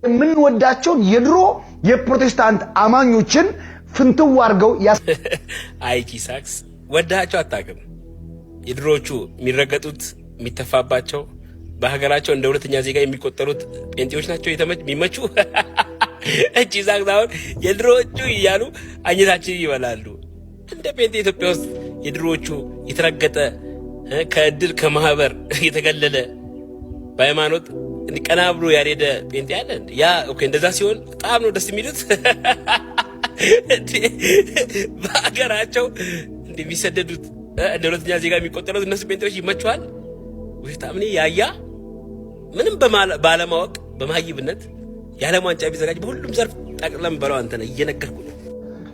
የምንወዳቸውን የድሮ የፕሮቴስታንት አማኞችን ፍንትው አድርገው አይቺ ሳክስ ወዳቸው አታውቅም። የድሮዎቹ የሚረገጡት፣ የሚተፋባቸው፣ በሀገራቸው እንደ ሁለተኛ ዜጋ የሚቆጠሩት ጴንጤዎች ናቸው የሚመቹ። እቺ ሳክስ አሁን የድሮዎቹ እያሉ አኝታችን ይበላሉ። እንደ ጴንጤ ኢትዮጵያ ውስጥ የድሮዎቹ የተረገጠ፣ ከእድር ከማህበር የተገለለ፣ በሃይማኖት ቀና ብሎ ያልሄደ ጴንጤ አለ? Yeah, okay፣ እንደዛ ሲሆን በጣም ነው ደስ የሚሉት። በሀገራቸው እንደሚሰደዱት፣ እንደ ሁለተኛ ዜጋ የሚቆጠሩት እነሱ ጴንጤዎች ይመቸዋል። ውሸታም። እኔ ያያ ምንም ባለማወቅ በመሀይብነት የዓለም ዋንጫ ቢዘጋጅ በሁሉም ዘርፍ ጠቅለም በለው፣ አንተ ነህ፣ እየነገርኩ ነው።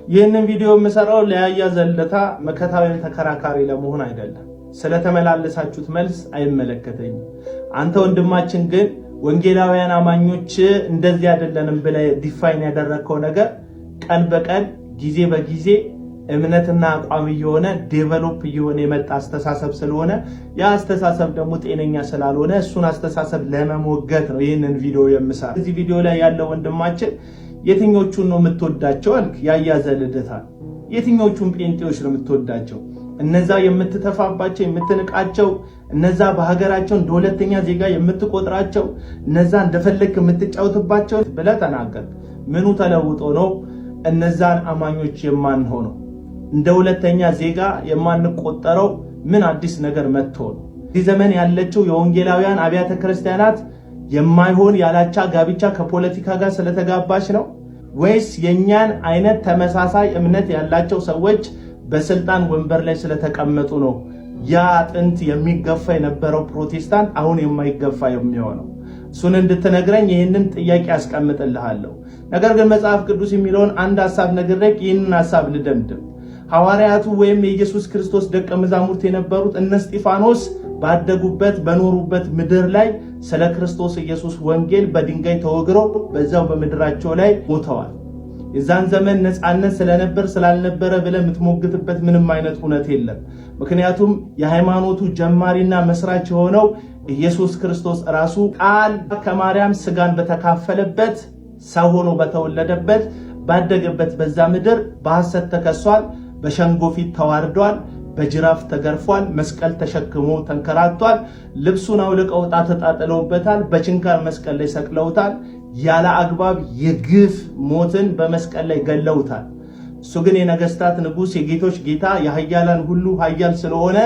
ይህንን ቪዲዮ የምሰራው ለያያ ዘለታ መከታ ወይም ተከራካሪ ለመሆን አይደለም። ስለተመላለሳችሁት መልስ አይመለከተኝም። አንተ ወንድማችን ግን ወንጌላውያን አማኞች እንደዚህ አይደለንም ብለህ define ያደረግከው ነገር ቀን በቀን፣ ጊዜ በጊዜ እምነትና አቋም እየሆነ፣ develop እየሆነ የመጣ አስተሳሰብ ስለሆነ፣ ያ አስተሳሰብ ደግሞ ጤነኛ ስላልሆነ እሱን አስተሳሰብ ለመሞገት ነው ይህንን ቪዲዮ የምሰራ። እዚህ ቪዲዮ ላይ ያለው ወንድማችን የትኞቹን ነው የምትወዳቸው አልክ? ያያ ዘልደታ የትኞቹን ጴንጤዎች ነው የምትወዳቸው? እነዛ የምትተፋባቸው፣ የምትንቃቸው፣ እነዛ በሀገራቸው እንደ ሁለተኛ ዜጋ የምትቆጥራቸው፣ እነዛ እንደፈለግክ የምትጫወትባቸው ብለህ ተናገርክ። ምኑ ተለውጦ ነው እነዛን አማኞች የማንሆነው? እንደ ሁለተኛ ዜጋ የማንቆጠረው ምን አዲስ ነገር መጥቶ ነው? እዚህ ዘመን ያለችው የወንጌላውያን አብያተ ክርስቲያናት የማይሆን ያላቻ ጋብቻ ከፖለቲካ ጋር ስለተጋባች ነው ወይስ የእኛን አይነት ተመሳሳይ እምነት ያላቸው ሰዎች በስልጣን ወንበር ላይ ስለተቀመጡ ነው ያ ጥንት የሚገፋ የነበረው ፕሮቴስታንት አሁን የማይገፋ የሚሆነው? እሱን እንድትነግረኝ ይህንን ጥያቄ ያስቀምጥልሃለሁ። ነገር ግን መጽሐፍ ቅዱስ የሚለውን አንድ ሀሳብ ነግሬህ ይህንን ሀሳብ ልደምድም። ሐዋርያቱ ወይም የኢየሱስ ክርስቶስ ደቀ መዛሙርት የነበሩት እነ እስጢፋኖስ ባደጉበት፣ በኖሩበት ምድር ላይ ስለ ክርስቶስ ኢየሱስ ወንጌል በድንጋይ ተወግረው በዛው በምድራቸው ላይ ሞተዋል። የዛን ዘመን ነፃነት ስለነበር ስላልነበረ ብለህ የምትሞግትበት ምንም አይነት እውነት የለም። ምክንያቱም የሃይማኖቱ ጀማሪና መስራች የሆነው ኢየሱስ ክርስቶስ ራሱ ቃል ከማርያም ስጋን በተካፈለበት፣ ሰው ሆኖ በተወለደበት፣ ባደገበት በዛ ምድር በሐሰት ተከሷል። በሸንጎ ፊት ተዋርዷል። በጅራፍ ተገርፏል። መስቀል ተሸክሞ ተንከራቷል። ልብሱን አውልቀው ዕጣ ተጣጥለውበታል። በችንካር መስቀል ላይ ሰቅለውታል። ያለ አግባብ የግፍ ሞትን በመስቀል ላይ ገለውታል። እሱ ግን የነገስታት ንጉሥ፣ የጌቶች ጌታ፣ የኃያላን ሁሉ ኃያል ስለሆነ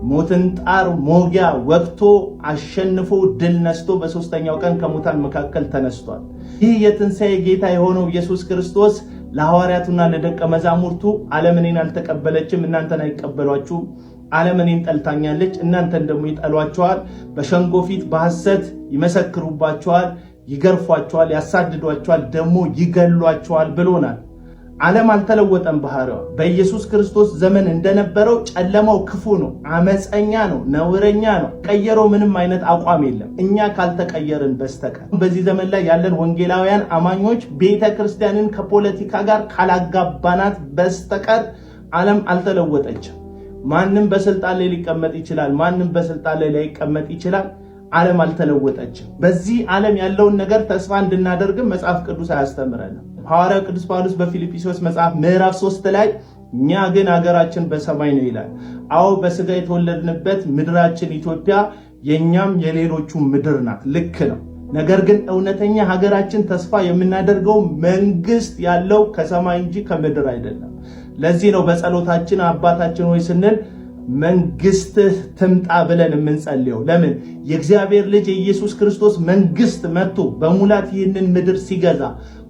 ሞትን ጣር ሞጊያ ወቅቶ፣ አሸንፎ፣ ድል ነስቶ በሶስተኛው ቀን ከሙታን መካከል ተነስቷል። ይህ የትንሣኤ ጌታ የሆነው ኢየሱስ ክርስቶስ ለሐዋርያቱና ለደቀ መዛሙርቱ ዓለም እኔን አልተቀበለችም፣ እናንተን አይቀበሏችሁም። ዓለም እኔን ጠልታኛለች፣ እናንተን ደግሞ ይጠሏችኋል። በሸንጎ ፊት በሐሰት ይመሰክሩባችኋል፣ ይገርፏችኋል፣ ያሳድዷችኋል፣ ደግሞ ይገሏችኋል ብሎናል። ዓለም አልተለወጠም ባህሪዋ። በኢየሱስ ክርስቶስ ዘመን እንደነበረው ጨለማው ክፉ ነው፣ አመፀኛ ነው፣ ነውረኛ ነው። ቀየረው ምንም አይነት አቋም የለም እኛ ካልተቀየርን በስተቀር። በዚህ ዘመን ላይ ያለን ወንጌላውያን አማኞች ቤተ ክርስቲያንን ከፖለቲካ ጋር ካላጋባናት በስተቀር ዓለም አልተለወጠችም። ማንም በስልጣን ላይ ሊቀመጥ ይችላል፣ ማንም በስልጣን ላይ ላይቀመጥ ይችላል። ዓለም አልተለወጠችም። በዚህ ዓለም ያለውን ነገር ተስፋ እንድናደርግም መጽሐፍ ቅዱስ አያስተምረንም። ሐዋርያው ቅዱስ ጳውሎስ በፊልጵስዩስ መጽሐፍ ምዕራፍ 3 ላይ እኛ ግን ሀገራችን በሰማይ ነው ይላል። አዎ፣ በስጋ የተወለድንበት ምድራችን ኢትዮጵያ የእኛም የሌሎቹ ምድር ናት። ልክ ነው። ነገር ግን እውነተኛ ሀገራችን ተስፋ የምናደርገው መንግስት ያለው ከሰማይ እንጂ ከምድር አይደለም። ለዚህ ነው በጸሎታችን አባታችን ሆይ ስንል መንግስትህ ትምጣ ብለን የምንጸልየው። ለምን? የእግዚአብሔር ልጅ የኢየሱስ ክርስቶስ መንግስት መጥቶ በሙላት ይህንን ምድር ሲገዛ፣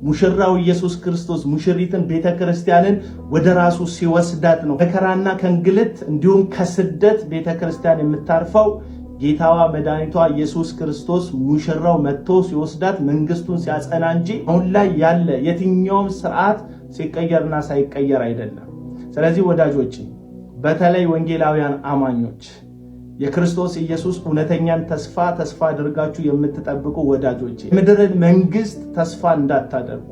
ሙሽራው ኢየሱስ ክርስቶስ ሙሽሪትን ቤተ ክርስቲያንን ወደ ራሱ ሲወስዳት ነው መከራና ከእንግልት እንዲሁም ከስደት ቤተ ክርስቲያን የምታርፈው። ጌታዋ መድኃኒቷ ኢየሱስ ክርስቶስ ሙሽራው መጥቶ ሲወስዳት፣ መንግስቱን ሲያጸና እንጂ አሁን ላይ ያለ የትኛውም ስርዓት ሲቀየርና ሳይቀየር አይደለም። ስለዚህ ወዳጆች፣ በተለይ ወንጌላውያን አማኞች፣ የክርስቶስ ኢየሱስ እውነተኛን ተስፋ ተስፋ አድርጋችሁ የምትጠብቁ ወዳጆች፣ የምድርን መንግስት ተስፋ እንዳታደርጉ።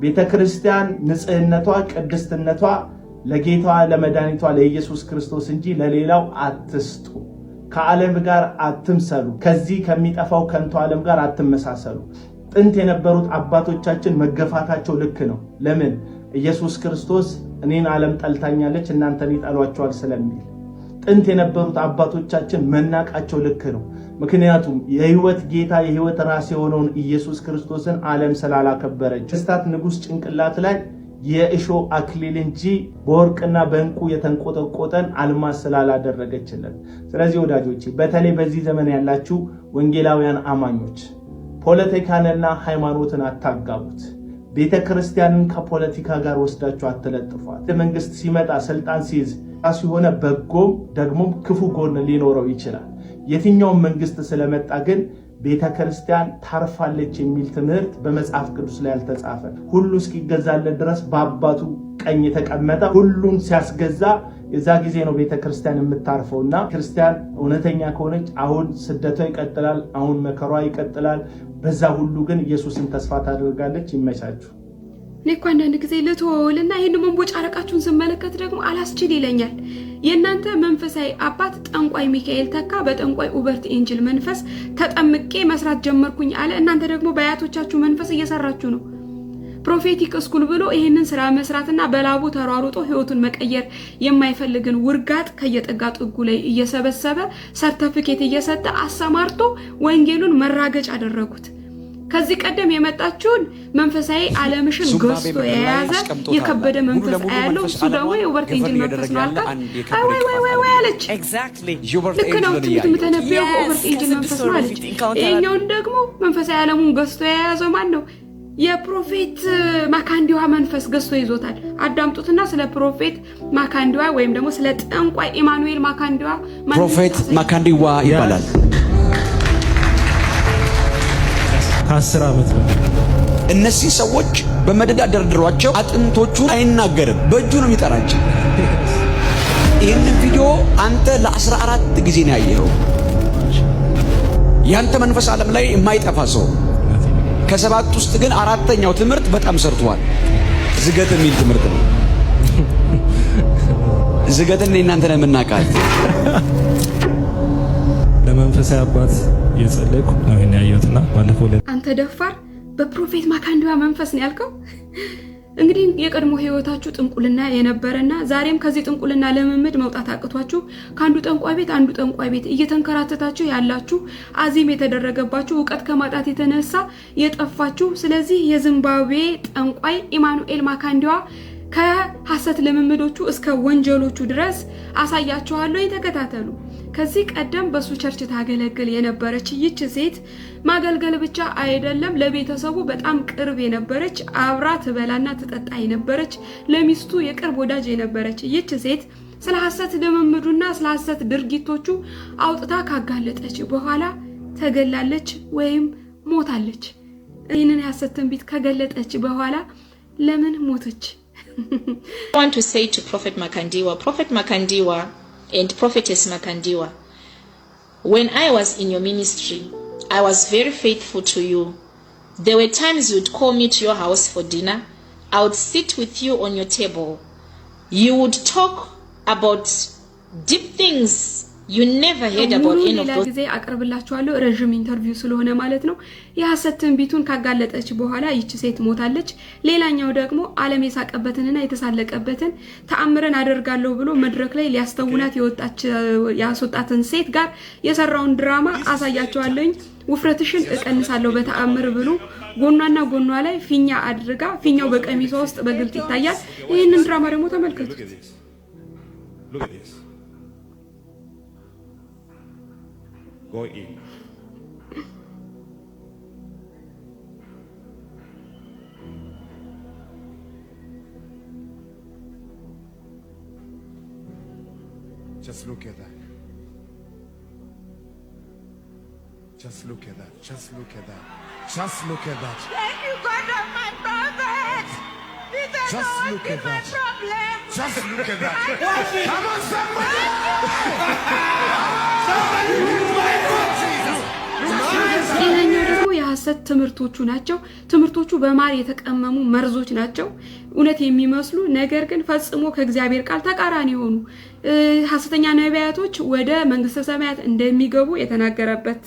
ቤተ ክርስቲያን ንጽህነቷ፣ ቅድስትነቷ ለጌታዋ ለመድኃኒቷ ለኢየሱስ ክርስቶስ እንጂ ለሌላው አትስጡ። ከዓለም ጋር አትምሰሉ። ከዚህ ከሚጠፋው ከንቱ ዓለም ጋር አትመሳሰሉ። ጥንት የነበሩት አባቶቻችን መገፋታቸው ልክ ነው። ለምን? ኢየሱስ ክርስቶስ እኔን ዓለም ጠልታኛለች እናንተን ይጠሏቸዋል ስለሚል። ጥንት የነበሩት አባቶቻችን መናቃቸው ልክ ነው። ምክንያቱም የህይወት ጌታ፣ የህይወት ራስ የሆነውን ኢየሱስ ክርስቶስን ዓለም ስላላከበረች፣ ነገስታት ንጉሥ ጭንቅላት ላይ የእሾህ አክሊል እንጂ በወርቅና በእንቁ የተንቆጠቆጠን አልማዝ ስላላደረገችለት። ስለዚህ ወዳጆቼ፣ በተለይ በዚህ ዘመን ያላችሁ ወንጌላውያን አማኞች ፖለቲካንና ሃይማኖትን አታጋቡት። ቤተ ክርስቲያንን ከፖለቲካ ጋር ወስዳችሁ አትለጥፏት። መንግስት ሲመጣ፣ ስልጣን ሲይዝ ራሱ የሆነ በጎም ደግሞም ክፉ ጎን ሊኖረው ይችላል። የትኛውም መንግስት ስለመጣ ግን ቤተ ክርስቲያን ታርፋለች የሚል ትምህርት በመጽሐፍ ቅዱስ ላይ አልተጻፈ። ሁሉ እስኪገዛለት ድረስ በአባቱ ቀኝ የተቀመጠ ሁሉን ሲያስገዛ የዛ ጊዜ ነው ቤተ ክርስቲያን የምታርፈው። እና ክርስቲያን እውነተኛ ከሆነች አሁን ስደቷ ይቀጥላል፣ አሁን መከሯ ይቀጥላል። በዛ ሁሉ ግን ኢየሱስን ተስፋ ታደርጋለች። ይመቻችሁ። እኔ እኮ አንዳንድ ጊዜ ልትወውልና ይህን መንቦጫረቃችሁን ስመለከት ደግሞ አላስችል ይለኛል። የእናንተ መንፈሳዊ አባት ጠንቋይ ሚካኤል ተካ በጠንቋይ ኡበርት ኤንጅል መንፈስ ተጠምቄ መስራት ጀመርኩኝ አለ። እናንተ ደግሞ በአያቶቻችሁ መንፈስ እየሰራችሁ ነው። Prophetic school ብሎ ይህንን ስራ መስራትና በላቡ ተሯሩጦ ህይወቱን መቀየር የማይፈልግን ውርጋጥ ከየጥጋ ጥጉ ላይ እየሰበሰበ ሰርተፍኬት እየሰጠ አሰማርቶ ወንጌሉን መራገጭ አደረጉት። ከዚህ ቀደም የመጣችውን መንፈሳዊ ዓለምሽን ገዝቶ የያዘ የከበደ መንፈስ ያለው እሱ ደግሞ የኡበርት ኤንጅል መንፈስ ነው አልካት። አይ ወይ ወይ ወይ ወይ አለች። ልክ ነው፣ ትንቢት የምተነበየው በኡበርት ኤንጅል መንፈስ ነው አለች። ይሄኛውን ደግሞ መንፈሳዊ ዓለሙን ገዝቶ የያዘው ማን ነው? የ Prophet ማካንዲዋ መንፈስ ገዝቶ ይዞታል። አዳምጡትና ስለ Prophet ማካንዲዋ ወይም ደግሞ ስለ ጠንቋይ ኢማኑኤል ማካንዲዋ። Prophet ማካንዲዋ ይባላል። ከ10 ዓመት በፊት። እነዚህ ሰዎች በመደዳ ደርድሯቸው አጥንቶቹን አይናገርም፣ በእጁ ነው የሚጠራቸው። ይህንን ቪዲዮ አንተ ለ14 ጊዜ ነው ያየኸው። ያንተ መንፈስ ዓለም ላይ የማይጠፋ ሰው ከሰባት ውስጥ ግን አራተኛው ትምህርት በጣም ሰርቷል። ዝገት የሚል ትምህርት ነው። ዝገትን እናንተ ነው የምናውቃት። ለመንፈሳዊ አባት እየጸለይኩ ነው ይሄን ያየሁትና ባለፈው ዕለት አንተ ደፋር፣ በ Prophet ማካንዲዋ መንፈስ ነው ያልከው። እንግዲህ የቀድሞ ህይወታችሁ ጥንቁልና የነበረና ዛሬም ከዚህ ጥንቁልና ልምምድ መውጣት አቅቷችሁ ከአንዱ ጠንቋይ ቤት አንዱ ጠንቋይ ቤት እየተንከራተታችሁ ያላችሁ፣ አዚም የተደረገባችሁ፣ እውቀት ከማጣት የተነሳ የጠፋችሁ። ስለዚህ የዚምባብዌ ጠንቋይ ኢማኑኤል ማካንዲዋ ከሐሰት ልምምዶቹ እስከ ወንጀሎቹ ድረስ አሳያችኋለሁ። ተከታተሉ። ከዚህ ቀደም በሱ church ታገለግል የነበረች ይች ሴት ማገልገል ብቻ አይደለም፣ ለቤተሰቡ በጣም ቅርብ የነበረች፣ አብራ ትበላና ትጠጣ የነበረች፣ ለሚስቱ የቅርብ ወዳጅ የነበረች ይች ሴት ስለ ሐሰት ልምምዱና ስለ ሐሰት ድርጊቶቹ አውጥታ ካጋለጠች በኋላ ተገላለች ወይም ሞታለች። ይህንን የሐሰት ትንቢት ከገለጠች በኋላ ለምን ሞተች? I want to say to Prophet Makandiwa, Prophet Makandiwa and Prophetess Makandiwa, when I was in your ministry, I was very faithful to you. There were times you'd call me to your house for dinner. I would sit with you on your table. You would talk about deep things you never heard about ሙሉ any of ሌላ those ጊዜ አቀርብላችኋለሁ። ረዥም interview ስለሆነ ማለት ነው። የሐሰት ትንቢቱን ካጋለጠች በኋላ ይቺ ሴት ሞታለች። ሌላኛው ደግሞ ዓለም የሳቀበትንና የተሳለቀበትን ተአምረን አደርጋለሁ ብሎ መድረክ ላይ ሊያስተውናት የወጣች ያስወጣትን ሴት ጋር የሰራውን ድራማ አሳያችኋለሁኝ። ውፍረትሽን እቀንሳለሁ በተአምር ብሎ ጎኗና ጎኗ ላይ ፊኛ አድርጋ ፊኛው በቀሚሷ ውስጥ በግልጽ ይታያል። ይህንን ድራማ ደግሞ ተመልከቱ። Look at this. Look at this. Go in. Just look at that. Just look at that. Just look at that. Just look at that. Thank you, God of my prophet. This has Just always look been at my that. problem. Just look at that. Come on, somebody! ሌላኛው ደግሞ የሐሰት ትምህርቶቹ ናቸው። ትምህርቶቹ በማር የተቀመሙ መርዞች ናቸው። እውነት የሚመስሉ ነገር ግን ፈጽሞ ከእግዚአብሔር ቃል ተቃራኒ የሆኑ፣ ሐሰተኛ ነቢያቶች ወደ መንግስተ ሰማያት እንደሚገቡ የተናገረበት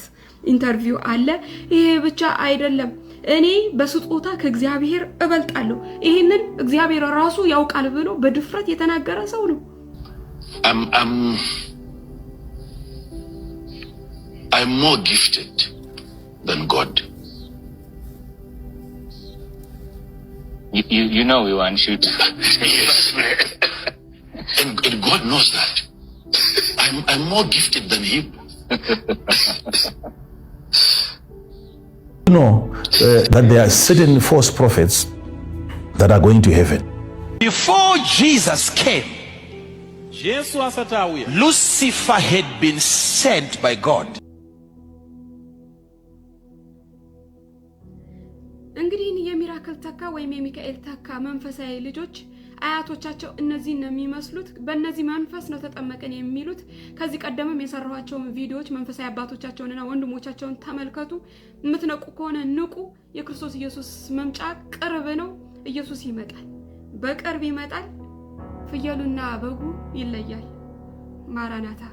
interview አለ። ይሄ ብቻ አይደለም። እኔ በስጦታ ከእግዚአብሔር እበልጣለሁ፣ ይህንን እግዚአብሔር ራሱ ያውቃል ብሎ በድፍረት የተናገረ ሰው ነው። I'm more gifted than God. You know we want you to. Yes. And God knows that. I'm more gifted than him. Know that there are certain false prophets that are going to heaven. Before Jesus came, Jesu asati auya, Lucifer had been sent by God. እንግዲህ የሚራክል ተካ ወይም የሚካኤል ተካ መንፈሳዊ ልጆች አያቶቻቸው እነዚህን ነው የሚመስሉት። በእነዚህ መንፈስ ነው ተጠመቅን የሚሉት። ከዚህ ቀደምም የሰራኋቸውን ቪዲዮዎች መንፈሳዊ አባቶቻቸውንና ወንድሞቻቸውን ተመልከቱ። የምትነቁ ከሆነ ንቁ። የክርስቶስ ኢየሱስ መምጫ ቅርብ ነው። ኢየሱስ ይመጣል፣ በቅርብ ይመጣል። ፍየሉና በጉ ይለያል። ማራናታ።